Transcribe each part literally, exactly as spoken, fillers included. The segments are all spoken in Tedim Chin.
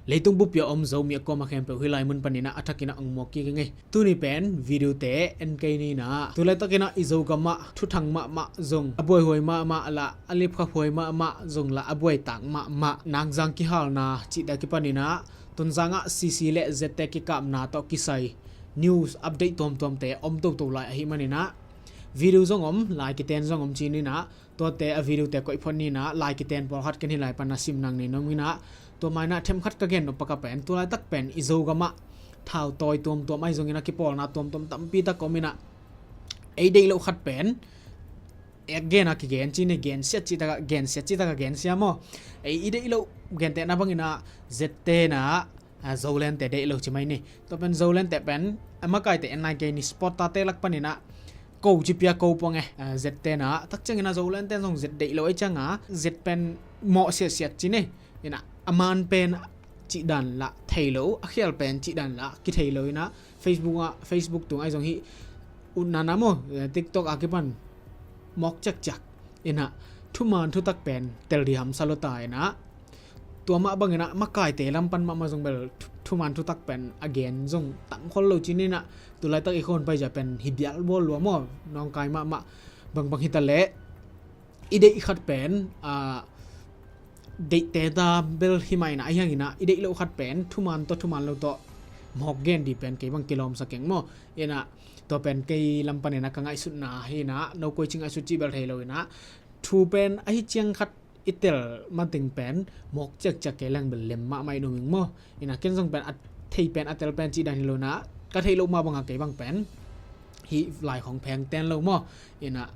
Leitung bup a om Zomi a kuamah khempeuh hih lai mun panin ah a thakin ah ong muak kik ing ei. Tuni pen video te en kei ni in ah, tu laitakin ah i Zogam ah thuthang mahmah zong, a buaihuai mahmah lah, a lipkhaphuai mahmah zong lah, a buaitak mahmah Nangzang kihalna cihte a kipanin ah, Tonzang ah C C le Z te kikapna tawh kisai news update tuamtuamte om toto lai ahih manin ah, video zong om, lai kiten zong om ci-in ah, tuate a video te koih phot ni in ah, lai kiten pawlkhat ken hih lai pan a sim nang nei nuam ing ah, tua ma in ah themkhat ka gen nop pak a pen, tu laitak pen i Zogam ah thautawi tuamtuam ahi zongin ah kipawlna tuamtuam tampi tak om in ah, ei deih loh khat pen ek gen a kigen ci-in ah, gensiat cihtak a, gensiat cihtak a gensia maw. Ei i deih loh, gentehna bangin ah Z te in ah, a, Zoland te deih lo ci mai ni. Tua pen Zoland te pen a makaite en nai kei ni, sport ta te lak panin ah ko ci pia ko pong e, a, Z te in ah. Tak ciangin ah Zoland te zong Z deih lo ei ciang a, Z pen mawh siatsiat ci ni. In ah a man pen cih dan lah thei lo, a khial pen cih dan lah kithei lo in ah, Facebook ah, Facebook tung ahi zong hih utna na maw, eh, TikTok a kipan mawk ciakciak in ah, thuman thutak pen tel dih hamsa lo ta in ah, tua mah bangin ah makaite lam pan mahmah zong bel thu-, thuman thutak pen a gen zong tam khol lo ci-in ah, tu laitak i khawn paizia pen hi bial bawl lua maw, nawngkai mahmah. Bangbang hi ta leh i deih khat pen, a, deihte ta bel hi mah in ah, ahi hangin ah i deih loh khat pen thuman tawh thuman lo tawh mawk gen dih pen kei bang kilawmsa keng maw. In ah tua pen kei lam panin ah ka ngaihsutna hi in ah, no koi ci ngaihsut cih bel thei lo in ah, thu pen ahi ciang khat i tel mateng pen mawk ciakciak kei leng bel lem mahmah i nuam ing maw. In ah ken zong pen a thei pen a tel pen cih dan hi lo in ah, ka theih loh mah bang a kei bang pen hih lai khong pheng ten lo maw. In ah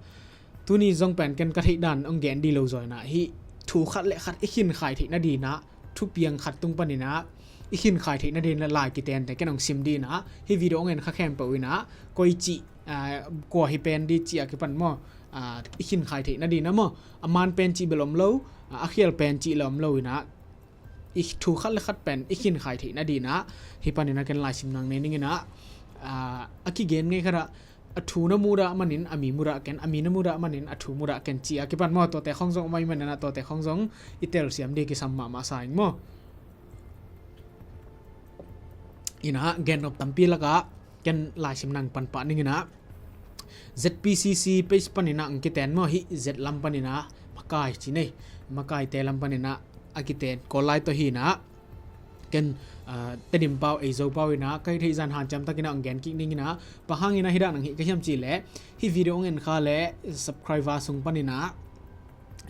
tuni zong pen ken ka theih dan ong gen dih lo zaw in ah, hih thu khat le khat i khinkhai theih nading in ah, thupiang khat tung panin ah i khinkhai theih nading in ah lai kitente ken ong sim dih in ah, hih video ong en kha khempeuh in ah koi cih, a, kua hi pen dih cih a kipan maw, a, i khinkhai theih nading in ah maw, a man pen cih bel om lo, a, a khial pen cih le om lo in ah, i thu khat le khat pen i khinkhai theih nading in ah, hih panin ah ken lai sim nang nei ning in ah, a, a kigen ngei khat ah, a thu na mudah manin a mi mudah ken, a mi na mudah manin a thu mudah ken cih a kipan maw, tuate khong zong om ahih manin ah tuate khong zong i telsiam dih kisam mahmah sa ing maw. In ah gen nop tampi lakah ken lai sim nang pan pah ning in ah, Z P C C page panin ah ong kiten maw, hih Z lam panin ah makai ci ni, makaite lam panin ah a kiten Kawl lai tawh hi in ah, ken, ah, Tedim pau, Eizo pau in ah ka hih theih zah hanciam takin ah ong gen kik ning in ah, bang hangin ah hih dan ong hih ka hiam cih leh, hih video ong en kha leh subscriber sung panin ah,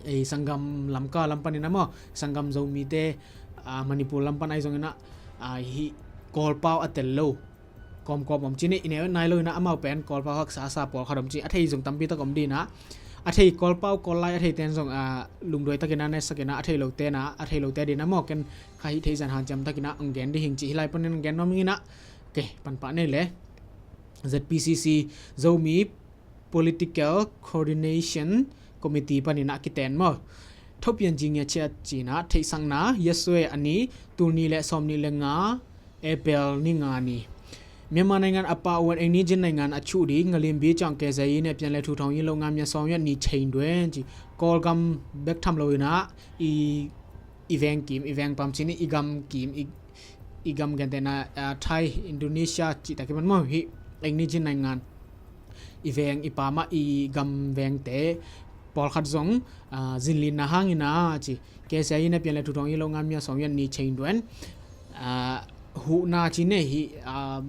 ei sanggam Lamka lam panin ah maw, sanggam Zomite, ah, Manipur lam pan ahi zongin ah, ah, hih Kawl pau a tel lo kawmkawm om ci ni, i neu nai lo in ah, amau pen Kawl pau haksa sa pawlkhat om ci, a thei zong tampi tak om dih in ah, a thei Kawl pau, Kawl lai a thei ten zong, ah, lungduai takin ah na etsak in ah, a thei lote in ah, a thei lote dih in ah maw, ken ka hih theih zah hanciam takin ah ong gen dih hing ci, hih lai panin ong gen nuam ing in ah. Ok, pan pah ni leh, Z P C C, Zomi Political Coordination Committee panin ah kiten maw. Thopian zingia ciat ci in ah, theihsakna, Yasue a ni, tul nih le sawmnih le nga, April ni nga ni. မြန်မာနိုင်ငံအပါအဝင် အိမ်နီးချင်းနိုင်ငံအချို့သည် ငလျင်ပေးကြောင့် ကယ်ဆယ်ရေးနှင့် ပြန်လည်ထူထောင်ရေးလုပ်ငန်းများ ဆောင်ရွက်နေချိန်တွင် Kawlgam bek tham lo in ah, i, i veng kim, i veng pam ci ni, i gam kim, i, i gam gentehna, ah, Thai, Indonesia cihte a kipan maw, hih, အိမ်နီးချင်းနိုင်ငံ i veng i pam ah i gam vengte pawlkhat zong, ah, zinlinna hangin ah ci, ကယ်ဆယ်ရေးနှင့် ပြန်လည်ထူထောင်ရေးလုပ်ငန်းများ ဆောင်ရွက်နေချိန်တွင် ah, huhna ci ni, hih, ah,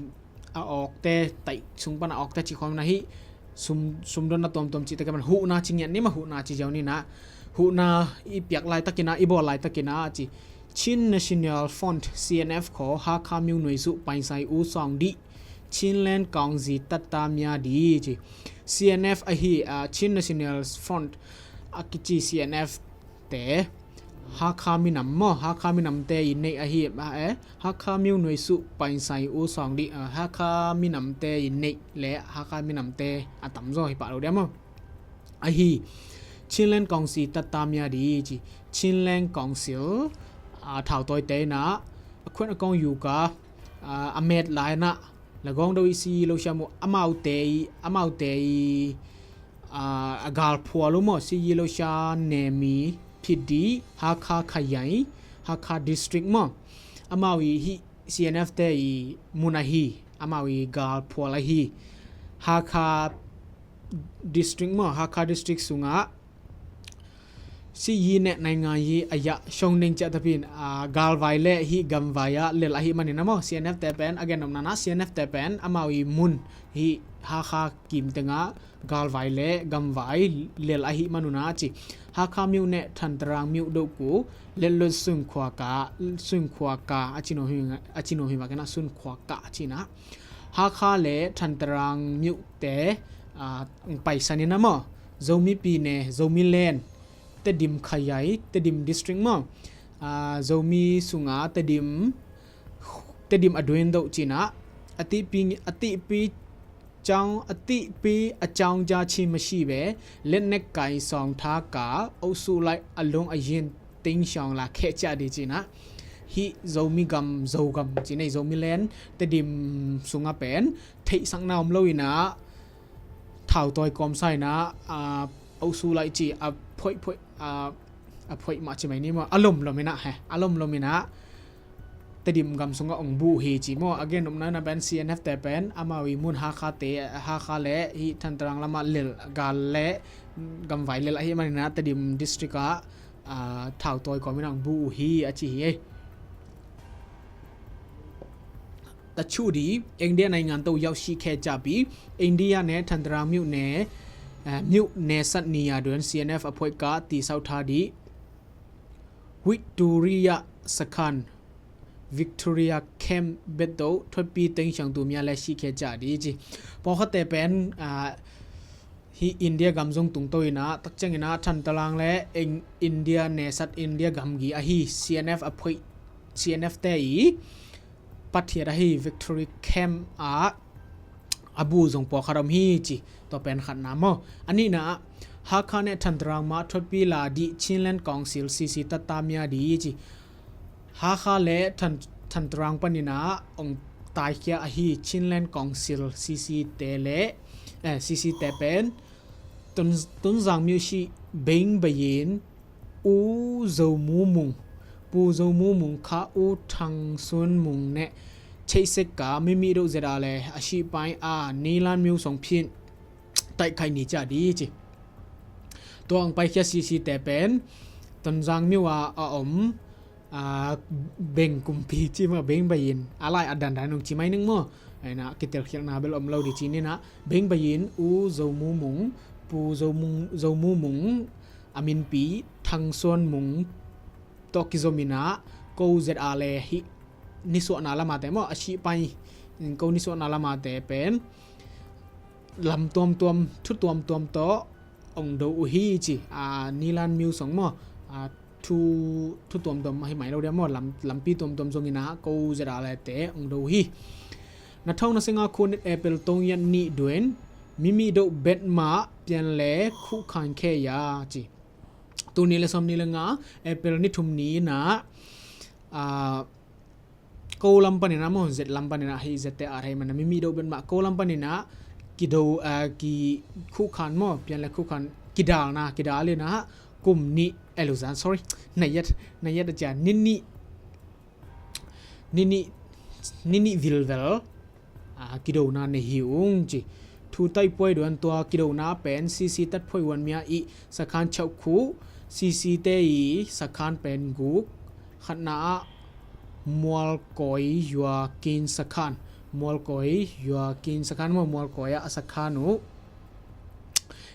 a awkte, taih sung pan a awkte cih khawm in ah, hih sum, sumdonna tuamtuam cihte a kipan huhna ci ngiat ni maw, huhna ci ziau ni in ah, huhna i piak laitakin ah, i bawl laitakin ah ci, Chin National Front, C N F ခေါ် ဟားခါးမြို့နယ်စု ပိုင်ဆိုင်ဦးဆောင်သည့် ချင်းလဲန်းကောင်စီတပ်သားများသည် ci, C N F ahi, ah, Chin National Front a kici C N F te, Hakha minam maw, Hakha minamte i neih ahi, ah, eh, Hakha မြို့နယ်စု ပိုင်ဆိုင်ဦးဆောင်သည့်, ah, Hakha minamte i neih le Hakha minamte a tamzaw hi pah lo dia maw. Ahi, Chinland Council တပ်သားများသည် ci, Chinland Council, ah, thautawite in ah, a khuan a kawng yuka, ah, a met lai in ah, lagawng do i si lo siam uh, amaute i, amaute i, ah, a galphual uh maw, si lo sia nemi phidi, Hakha khayai, Hakha district maw. amau i hih C N F te i mun ahi, amau i galphual ahi Hakha district maw, Hakha district sungah si yi ne nai ngai yi a yah shong ding ciah tapin, a, galvai le hih gamvai ah lel ahi manin a maw, C N F te pen a gen nopna na, C N F te pen amau i mun hih Hakha kim tengah galvai le gamvai lel ahi manuna ci. Hakha miu ne Thantarang miu doku lel lo sunkhuaka, sunkhuaka a ci no hi, a ci no hi ma kena sunkhuaka a ci na. Hakha le Thantarang miu te, a, paisan in a maw, Zomi pi ne, Zomi len, Tedim khayai, Tedim district maw, a, Zomi sunga Tedim, Tedim a duin do cina, a tipi, a tipi caung, a tipi a caung ja chi ma shi be, let nek kai song tha ka, au su lai a lung a yin ting shong la khe cia di cina. Hih Zomi gam, Zogam cina, Zomi len, Tedim sunga pen, theihsak na om lo ina, thau toi kom sa ina, a, au su lai ci, a phoih phoih, a, a phoih ma ci mai ni maw, a lom lom ina he, a lom lom ina, Tedim gam sunga ong bu hi ci maw, a gen nopna na pen C N F te pen, amau i mun Hakha te, Hakha le, hih Thantarang lama lel, gal le, gamvai lel ahi manina, Tedim district a, a, thau toi kom ina ong bu hi a ci hi e. Ta chu di, India nai ngan to yau shi khe ca pi, India ne Thantarang miu ne, a, miu ne sat ni a duan C N F a phoih ka ti sau tha di, Victoria sakhan, Victoria camp bet do, thot pi teng shang tu mia le shi khe ca di ci. Pawkhate pen, a, hi India gam zong tung to ina, tak ciang ina Thantarang le India ne sat India gam gi ahi C N F a phoih, C N F te i pathiat ahi Victory camp a a bu zong pawkhat om hi ci, tua pen khatna maw. A nihna ah, Hakha ne Thantarang mah thotpi la dih Chinland Council C C tatta mia di ci. Hakha le Than, Thantarang panina ong taikhia ahi Chinland Council C C te le, eh, C C te pen Tun, Tunzang miu shi beng bayin U Zo Mu Mung, Pu Zo Mu Mung kha U Thang Sun Mung ne cheisek ka mimi do zeda le a shi pai a Nilan miu song phin taih khai ni ca di ci. Tua ang pai khia C C te pen Tunzang miu a, a om, a, beng kumpi ci ma beng bayin a lai a dandan nung ci mai ning maw. Aina kitel khialna bel om lo di ci nina beng bayin U Zo Mu Mung, Pu Zo Mu, Zo Mu Mung, a minpi Thang Suan Mung tawh kizom ina ko zet a le hi nisuahna lama te maw, a shi pai ko nisuahna lama te pen lam tuamtuam, thu tuamtuam tawh ong do uh hi ci. A, Nilan miu song maw, a, thu, thu tuamtuam ahi mai lo dia maw, lam, lampi tuamtuam zong ina ko zet a le te ong do uh hi. Na thong na singa khu nit April tong yan ni duen mimi do bet ma pian le khu khan khe ya ci. Tu ni le som ni le nga April ni thum ni na, a, ko lam panina maw, zet lam panina hi zet te a rei mana mimi do bet ma ko lam panina kido, a, ki khu khan maw, pian le khu khan kidalna, kidal ina kum ni, eh, luzan, sorry, na yat, na yat a cia, ni ni, ni ni, ni ni vilvel, a, kidona nei hi ung ci. Thu tai puai duan tua kidona pen C C tat phoi wan mia i sakhan chau khu, C C te i sakhan pen guk, khatna a Mualkoi Yuakin sakhan, Mualkoi Yuakin sakhan maw, Mualkoi a sakhan uh.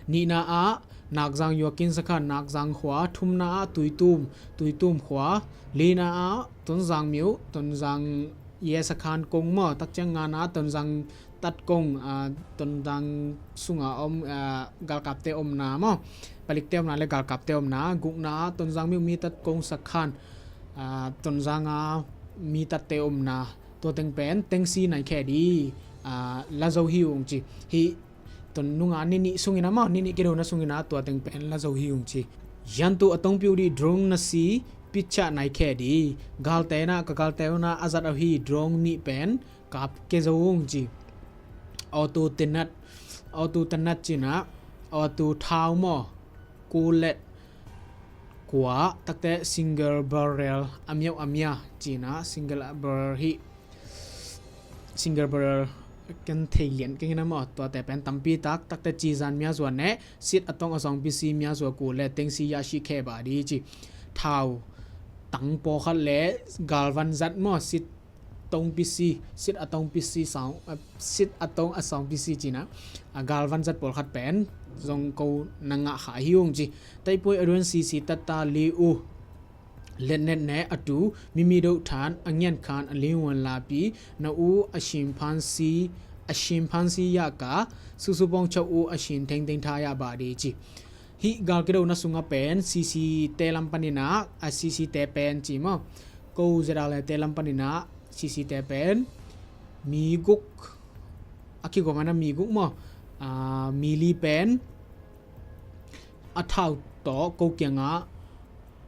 Nihna ah Nakzang Yuakin sakhan Nakzang khua, thumna ah Tuitum, Tuitum khua, lina ah Tonzang miu, Tonzang ye sakhan kong maw, takciang ngana ah Tonzang tat kong, a, Tonzang sunga om, a, galkapte omna maw, palikte omna le galkapte omna, gukna ah Tonzang miu mi tat kong sakhan, a, Tonzang a mi tatte omna, tua teng pen tengsi nai khe di, a, la zo hi ung ci. Hi Ton nunga nini sungina maw, nini kidona sungina tua teng pen la zo hi ung ci. Yantu a tongpiu di drone na si pitcha nai khe di. Galte na, ka galte na a zat a hi drone ni pen kap ke zo ung ci. Auto tenat, auto tenat cina, auto thau maw, kulet, kua, takte single barrel a miau a mia cina, single barrel hi, single barrel kan thei lian keng ina maw, tuate pen tampi tak, takte cizan mia zua ne, sit a tong a sawng pisi mia zua ku le tengsi ya shi khe ba di ci. Thau tang pawkhat le galvan zat maw, sit tong pisi, sit a tong pisi sawng, a, sit a tong a sawng pisi cina, a, galvan zat pawlkhat pen zong ko na ngah kha hi ung ci. Taipuai a duan sisi tata li u letnet ne a tu mimi do than a ngian khan a lingwan lapi na u a shimphansi, a shimphansi ya ka susu pong chau u a shin tengteng tha ya ba di ci. Hih gal kido na sunga pen sisi te lam panina, a sisi te pen ci maw, ko zedale te lam panina sisi te pen mi guk a kigomana mi guk maw, a, mi li pen a thau tawh ko kianga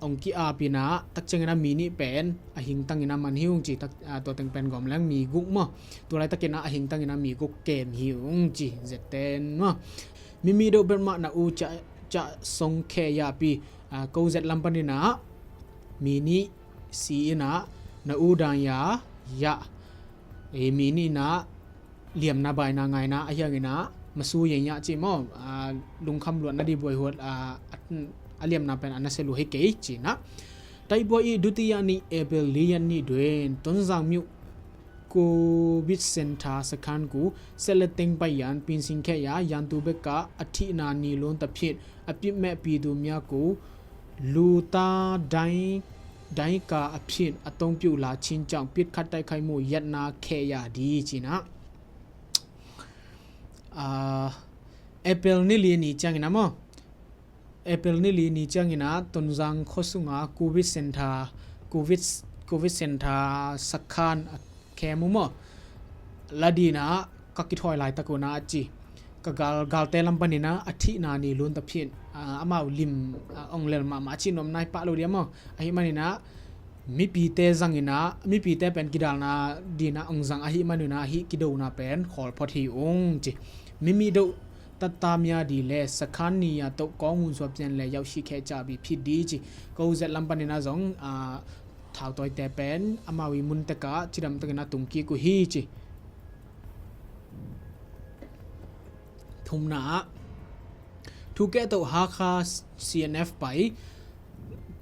ong ki-apina, takciangina mi nih pen a hingtangina man hi ung ci, tak, a, tua teng pen gom leng mi guk maw, tua laitakinah a hingtangina mi guk kem hi ung ci, zetten maw. Mimi do bet mah na u ca, ca song khe ya pi, a, ko zet lam paninah mi nih si inah na u dang ya, ya. E, mi nih inah liamna baina ngaina a hianginah masu yeng ya ci maw, a, lungkham luatna di buai huat, a, a, a liamna pen a nasia lua hi kei cinah. Taibuai i dutiya nih April lian nih duin Tonzang miuh Covid center sakhan ku set le teng pai yan pinsing khe ya yan tu beka a thihna ni lon ta phit a pip meh pi tu mia ku luta dai dai ka a phit a tong piu la chin chang pit khat tai khai mu yatna khe ya di cinah. A, April ni li ni ciangin a maw, April ni li ni ciangin a Tonzang khuasunga Covid center, Covid, Covid center sakhan a khe mu maw, ladina ka kithawi laitak una a ci. Ka gal, galte lam panina a thihna ni lun ta phin, a, amau lim, a, ong lel mahmah a cih nuam nai pah lo dia maw. Ahi manina mipite zangina, mipite pen kidalna dina ong zang ahi manina hih kidona pen khawl phot hi ung ci. Mimi do tatta mia di le sakhan ni a toh kawng hun suap cian le yauh shi khe ca bi phit di ci. Ko zet lam panina zong, a, thautawite pen amau i mun teka cidam takina tung kik uh hi ci. Thumna ah thukeh toh Hakha C N F pai.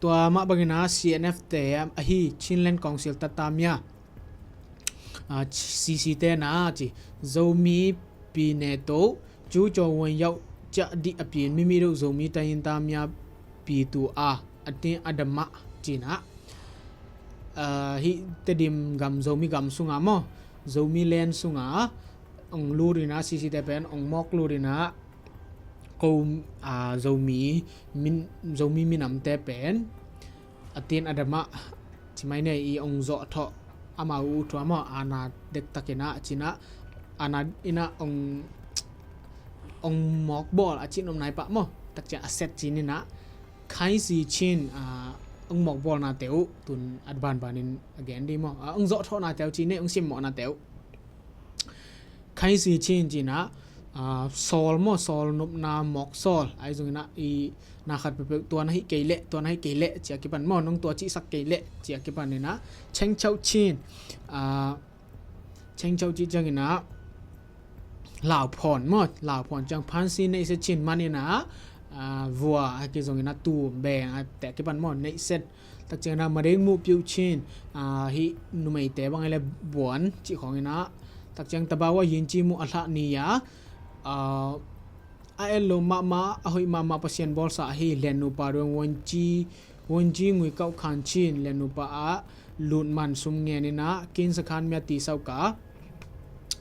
Tua mah bangina C N F te ahi Chinland Council tatta mia, a, C C te na ci Zomi pi ne toh cu caw wan yauh ciah dih a pin mimi do Zomi tayin ta mia pi tu a a tin a damah cinah. A, hih Tedim gam Zomi gam sunga maw, Zomi land sunga ong lurinah C C te pen ong mawk lurinah ko, a, Zomi min, Zomi minamte pen a tin a damah cimai nei i ong zawh thawh amau u thua maw, ana dektakinah cinah ana inah ong, ong mawk bawl a cin om nai pah maw, takciah a set cininah khaisi chin, a, ong mawk bawlnate uh tun a banbanin a gen di maw, a, ong zawh thawhnate uh cine ong simmawhnate uh. Khaisi chin cinah, a, sawl maw, sawl nopna mawk sawl ahi zonginah i na khat peuhpeuh tua na hih kei leh, tua na hih kei leh cia kipan maw, nong tua cihsak kei leh cia kipaninah chengchauh chin, a, chengchauh cih cianginah lauphawn maw, lauphawn ciang phansi neihsia chin maninah, a, vua a kizonginah tu beng a teh kipan maw, neihsia takcianginah madeng muh piuh chin, a, hih numeite bang ile buan cih khawnginah takciang tabawa yinci muh a hlah ni a, a, a et lo mahmah a hoih mahmah Pasian bawlsa ahi liannupa duang wanci, wanci ngui kauh khan chin liannupa ah lutman sum ngeninah kin sakhan mia ti sauka,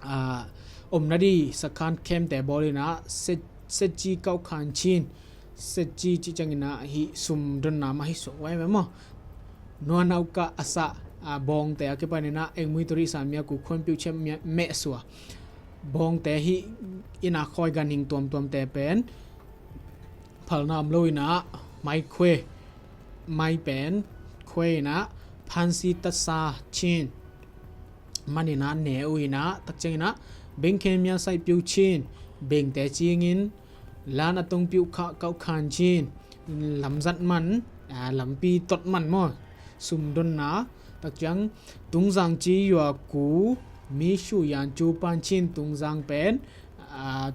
a, omna di sakhan khemte bawlinah set, setci kauh khan chin. Setci cih cianginah hih sum donna mah hih suak wai mah maw. Nuanau kah a sah, a, bawngte a kipaninah engmui turi sa mia ku khuan piuh ciah meh sua. Bawngte hih ina khawi ganhing tuamtuamte pen phalna om loinah mai khue, mai pen khue inah phansi tatsa chin maninah ne uh inah takcianginah bengkhen mia saih piuh chin, bengte cingin lan a tong piuh khah kauh khan chin, lamzat man lampi tot man maw, sumdonna, tak ciang Tungzang ci yua ku mi shu yan cu pan chin Tungzang pen,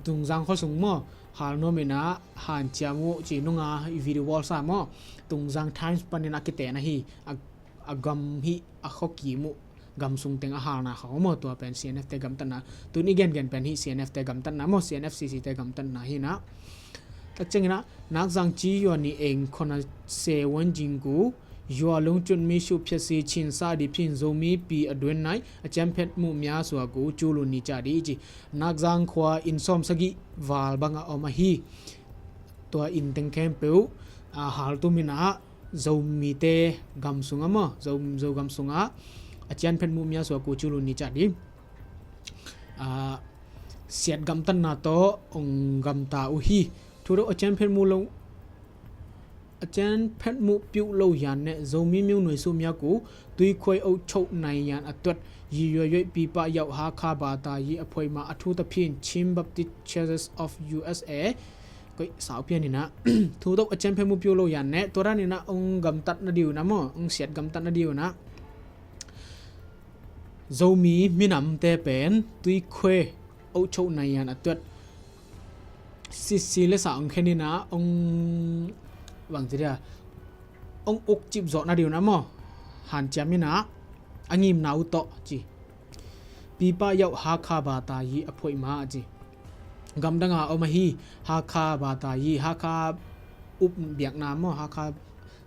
Tungzang khuasung maw, hal nuam inah hanciam uh ci nunga i video wall sa maw, Tungzang Times panin a kiten ahi, a gam hi a khuakim uh gam sung teng a halna khawng maw, tua pen C N F te gamtatna, tun i gengen pen hi C N F te gamtatna maw, C N F C C te gamtatna hi inah. Tak ciang inah Nakzang ci yua ni eng khona se wan jing ku yua lungcun mi shu phiat si chin sa di phin Zomi pi a duan nai a ciamphet muh mia sua ku cu lun ni ca di ci. Nakzang khua inn sawm sagih val bang a om ahi. Tua inn teng khempeuh a haltum inah Zomite gam sungah maw, Zo, Zo gam sungah a cianphet muh mia sua ku cu lun ni ca di siat gamtatna tawh ong gamta uh hi. Thu deuh a cianphet muh lo a cianphet muh piuh lo yan ne Zomi miu nuai suh mia ku tuikhuai oh choh nai yan a tuat yi yuai yuai pipa yauh Hakha bata yi a phoih ma a thu ta phin Chin Baptist Churches of U S A. Koih sau pian inah thu deuh a cianphet muh piuh lo yan ne tua dan inah ong gamtat na diu na maw, ong siat gamtat na diu na. Zomi minamte pen tuikhue oh choh nai yan a tuat sisi le sa ong khen inah ong bang ci dia ong uk cip zawh na diu na maw. Hanciam inah a ngimna uh tawh ci. Pipa yauh Hakha bata yi a phoih ma a ci. Gamdanga om ahi Hakha bata yi, Hakha up biakna maw, Hakha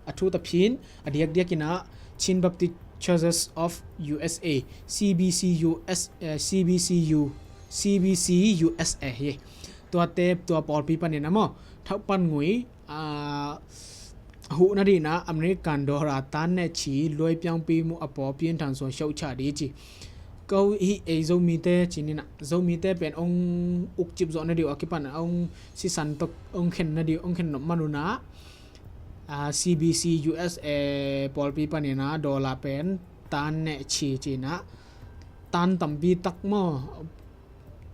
a thu ta phin a diakdiak inah Chin Baptist Churches of U S A, C B C U S, eh, C B C U, C B C U S A hi. Tuate tua pawlpi panin a maw thauh pan ngui huh na dihna American dollar tan ne chi luai piangpi muh a paw pinthan sua shoh cha di ci. Ko hi ei Zomite ci ninah Zomite pen ong uk cip zawh na diu a kipan ong sisan tok ong khen na diu ong khen nop manunah C B C U S A pawlpi paninah dollar pen tan ne chi cinah tan tampi tak maw.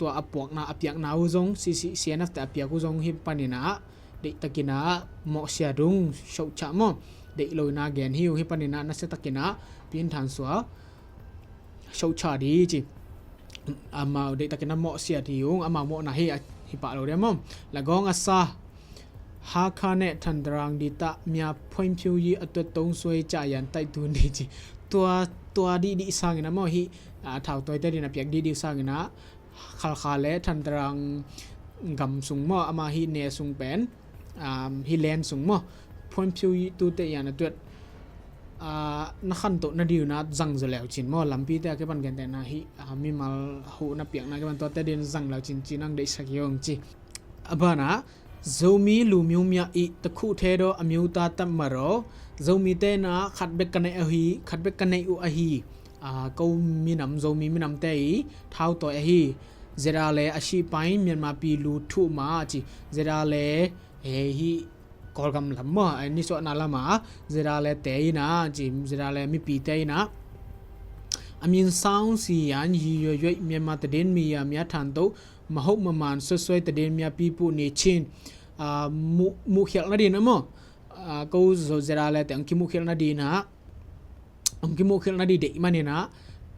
Tua a puakna a piakna uh zong C N F te a piak uh zong hi paninah deihtakinah mawhsia dung shoh cha maw. Deih lo inah gen hi uh hi paninah nasiatakinah pinthan sua shoh cha di ci. Amau deihtakinah mawhsia di ung amau mawhna hi a hi pah lo dia maw. Lagawng a sa Hakha ne thandarang di tah mia phoimphiu yi a tuat tong suai ca yan taih tun di ci. Tua tua dihdih sangin a maw hi thautuaite din a piak dihdih sangin a Khalkha le thandarang gam sung maw ama hi ne sung pen hi len sung maw phoimphiu yi tute yan a tuat na khantoh na diu na zang zaw leu cin maw lampite a kipan gentehna hi mimal huh na piakna kipan tuate din zang leu cin ci nang deihsak hi ong ci. A banah Zomi lumiu mia ih takhuh thedaw a miuta tap maraw Zomite na khat bek ka neih ahi khat bek ka neih uh ahi. Ko minam Zomi minamte ih thautawi ahi. Zeda le a sihpai Myanmar pi lu thuh ma a ci. Zeda le he hi Kawlgam lam maw a nisuahna lama Zeda le te ina ci. Zeda le mipite ina a min sound si yan yi yuai yuai Myanmar tadin mi ya mia thanto mahoh maman suasuai tadin mia pipuh ni chin muhkhialh nadin a maw. Ko zo Zeda le te ang kimuhkhialh nadin a ang kimuhkhialh nadi deih maninah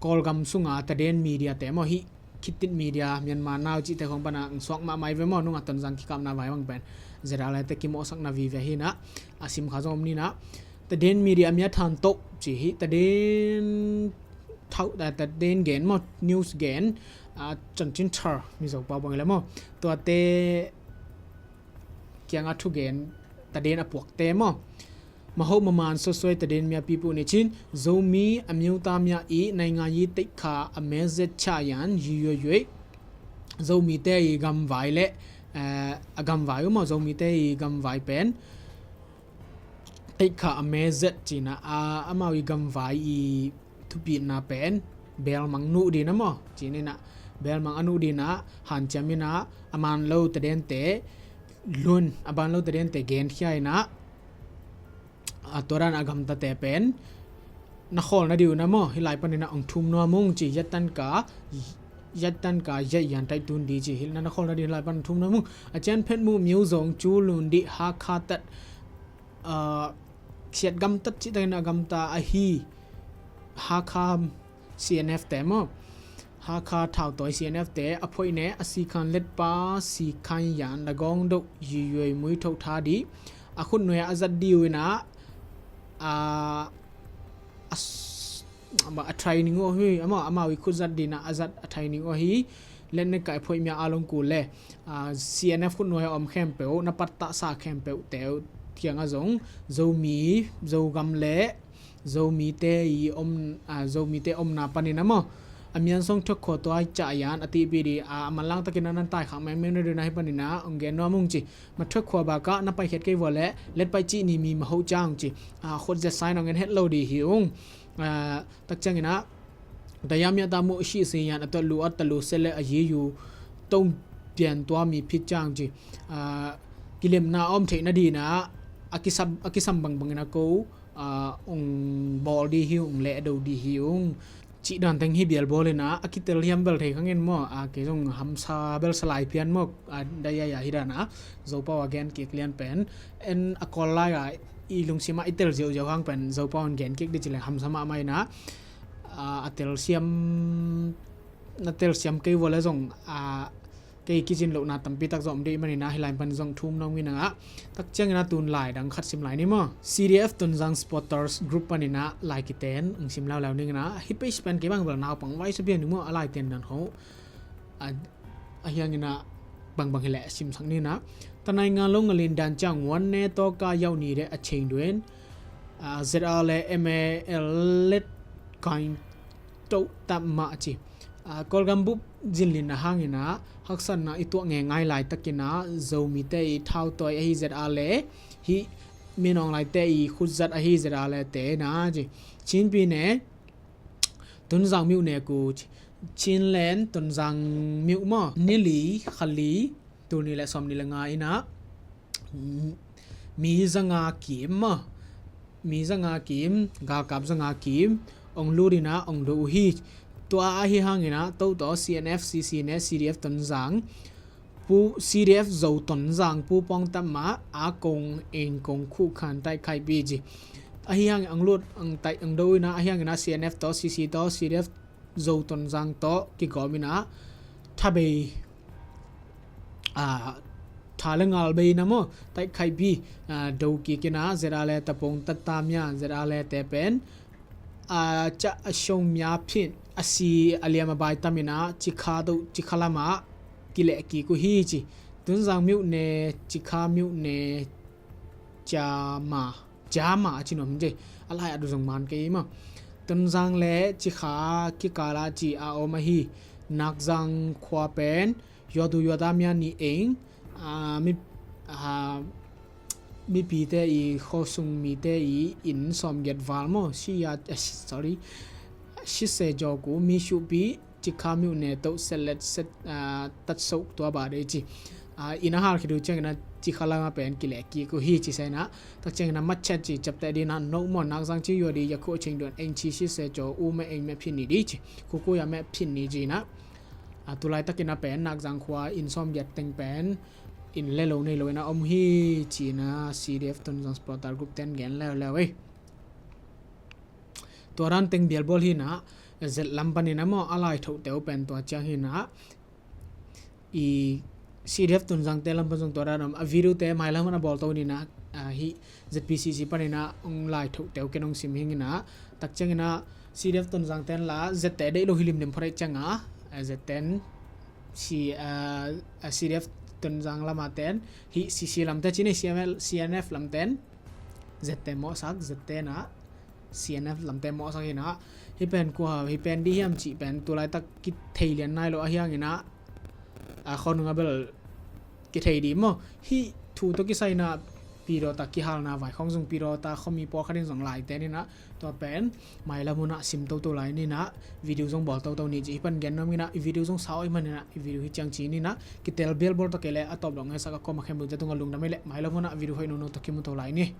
Kawlgam sunga tadin media te maw hih khitit media Myanmar nau cihte khong pana ang suak mahmah i ve maw nunga Tonzang kikapna vai bang pen Zeda le te kimawhsakna vive hinah a simkha zong om ninah tadin media mia thantoh ci hih tadin thauh tadin gen maw news gen chanchin thar Mizo pau bang i le maw tuate kianga thugen tadin a puakte maw. Mahoh maman suasuai tadin mia pipuh ni chin Zomi a miuta mia ih naingan yi teihkha a mezet chah yan yi yuai yuai Zomite ih gamvai le a gamvai uh maw Zomite ih gamvai pen teihkha a mezet cinah a amau ih gamvai ih thupitna pen belmang nuh dinah maw cininah belmang a nuh dinah hanciam inah a man lo tadente lun a ban lo tadente genkhia inah a tuadan a gamtate pen na khawl na diu na maw hih lai paninah ong thum nuam ung ci yattanka yattanka yat yan taih tun di ci hih na na khawl na diu hih lai pan thum nuam ung a cian phet muh miu zong cu lun dih Hakha tat siat gamtat cih takin a gamta ahi Hakha C N F te maw, Hakha thautawi C N F te a phoih ne a sikhan letpa sikhan yan dagawng doh yuiyuai muithoh tha dih a khutnuai a zat dih uh inah a, a, a training uh hi amah amau i khut zat dinah a zat a training uh hi. Letne kai phoih mia a longkul le C N F khutnuai a om khempeuh na pattahsa khempeuh te uh kiangah zong Zomi Zogam le Zomite i om, a, Zomite omna panin a maw a mian song thok khua tua i cah yan a tihpi di a manlang takin a nan taikhak mengmeng na dina hi paninah ong gen nuam ung ci. Ma thok khua bakah na paikhiat kei vua le letpaih cih ni mi ma hoh ciang ung ci. A, khut zet sain ong en het lo di hi ung. A, tak cianginah dayamia ta muh sih si yan a tuat lu at ta lu se le a yi yu tong pian tua mi phit ciang ci. A, kilemna a om theihna dinah a kisam, a kisam bangbangin a ko a, ung bawl di hi ung leh do di hi ung. Cih dan teng hi bialbawl inah a kitel hiam bel thei khangin maw a kei zong hamsa bel salai pian maw a dayaya hi danah Zopau a gen kik lian pen en a kawl lai a i lungsimah i tel ziauziau hang pen Zopau in gen kik di ci leng hamsa mahmah inah a, a tel siam na tel siam kei vua le zong a kei kicin lohna tampi tak zong om dih maninah hi lai pan zong thum nong minangah tak ciangin a tun lai dang khat sim lai ni maw. C D F Tonzang Supporters Group paninah lai kiten ang sim laulau ninginah hi page pen kei bang bel naupang vai sabian ni maw a lai ten dan ho a, a hianginah bangbang hileh sim sak ninah tanai nga lo ngalin dan ciang wan ne tawka yau ni de a cheng duen a, Z R le M A L let kain toh tam mah ci. A, Kawlgam bup zinlinna hanginah haksatna i tuah ngengai laitakinah Zomite i thautawi ahi Z R le hih minawng laite i khutzat ahi Z R le te na ci. Chinpi ne Tonzang miuh ne ku ci. Chinland Tonzang miuh maw nili khali tul nih le sawm nih le nga inah mi zanga kim maw mi zanga kim galkap zanga kim ong lut inah ong do uh hi. Tua ahi hanginah to tawh C N F C C ne C D F Tonzang pu C D F Zo Tonzang pu pawng tam mah a kong eng kong khuh khan taih khaihpi ci. Ahi hangin ang lut ang taih ang do inah ahi hanginah C N F tawh C C tawh C D F Zo Tonzang tawh kigawm inah thabei a, tha le ngal bei na maw taih khaihpi a, do kik inah Z R le tapong tatamia Z R le te pen a, ca a siong mia phin a si a liam a bai tam inah Cikha do Cikha lamah kileh kik uh hi ci. Tonzang miuh ne Cikha miuh ne Ciama Ciama a ci nuam hi. A lai a du zong man kei maw. Tonzang le Cikha kikala ci a om ahi Nakzang khua pen yuatu yuata mia ni eng a, mi a, mipite i khosung mite i inn sawmgiat val maw si a, sorry sise jawku mi suhpi Cikha miuh ne toh setlet set a, tatsoh tua ba dei ci. A, inn a hal khit uh ciangin a Cikha lama pen kileh kik uh hi ci sa inah tak ciangin a matchet ci capteh dinah no maw Nakzang ci yua di yakhuh a cing duan eng ci sise jaw u meh eng meh phin ni di ci. Kukuya meh phin ni ci inah a, tulai takin a pen Nakzang khua inn sawmgiat teng pen inn le lo nei lo inah om hi ci inah C D F Tonzang supporter group ten gen leuleu ei. Tua dan teng bialbawl hinah zet lam panin a maw a lai thohteu pen tua ciang hinah i C D F Tonzangte lam pan zong tua dan om a video te mailam hun a bawlto ninah a, hih Z P C C paninah ong lai thohteu ken ong sim hinginah tak cianginah C D F Tonzangten la zette deih lo hi limlim phoreih cianga a, zetten si a, a C D F Tonzang lamaten hih C C lamte cine C M L C N F lamten zette mawhsak zettenah C N F lamte mawhsak hinah hi pen kua hi pen di hiam cih pen tulaitak kithei lian nai lo ahi hanginah a khonunga bel kithei di maw hih thu tawh kisai inah pidawta kihalna vai khong zung pidawta khomi pawlkhatin zong laite ninah tua pen mailam hunah sim toto lai ninah video zong bawl toto ni ci hi pan gen nuam inah i video zong sau i maninah i video hi ciang ci ninah kitel bialbawl ta kei le a tawp dong hesak a kawm a khempeuh te tungah lungdam ei le mailam hunah video hoih nono tawh kimu to lai ni.